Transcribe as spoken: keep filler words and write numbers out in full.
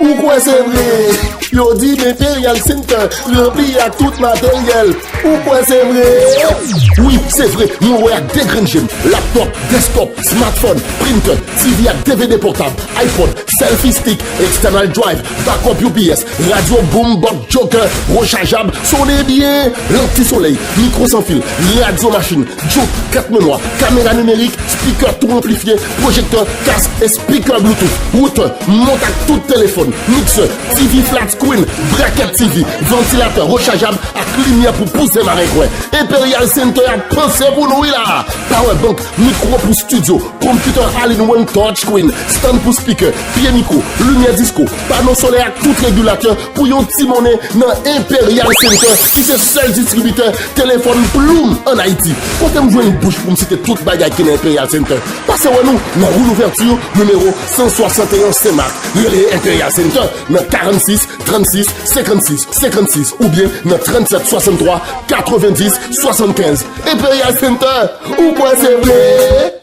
Ou kwè se vre? Yo di m Imperial Center ranpli ak tout materyèl. Ou kwè se vre? Wi, se vre, mwen wè ak de grenn je m. Laptop, desktop, smartphone, printer, T V ak D V D pòtab, iPod, selfie stick, external drive, backup U P S, radyo boombox joker, rechajab, sone byen, lanti solèy, mikwo san fil, radyo machin, joke, kat memwa, kamera nimerik, speaker tou anplifye, pwojektè, kask e speaker Bluetooth, woutè, mont ak tout telefòn, miksè, T V flat screen, bracket T V, vantilatè rechajab ak limyè pou pouse marenkwè. Imperial Center ap panse pou nou wi la! Power bank, mikwo pou studio, computer all-in-one touchscreen, stand pou speaker, pye mikwo, limyè disko, pano solè ak tout regilatè pou yon ti monnen nan Imperial Center ki se sèl distribitè telefòn Plume ann Ayiti. Kote m jwenn bouch pou m site tout bagay ki nan Imperial Center? Pase wè nou nan Rue Louverture, nimewo san swasanteyen Senmak. Rele Imperial Center nan karannsis trannsis senkannsis senkannsis oubyen nan trannsèt swasanntwa katrevendis swasannkenz. Imperial Center, ou kwè se vre?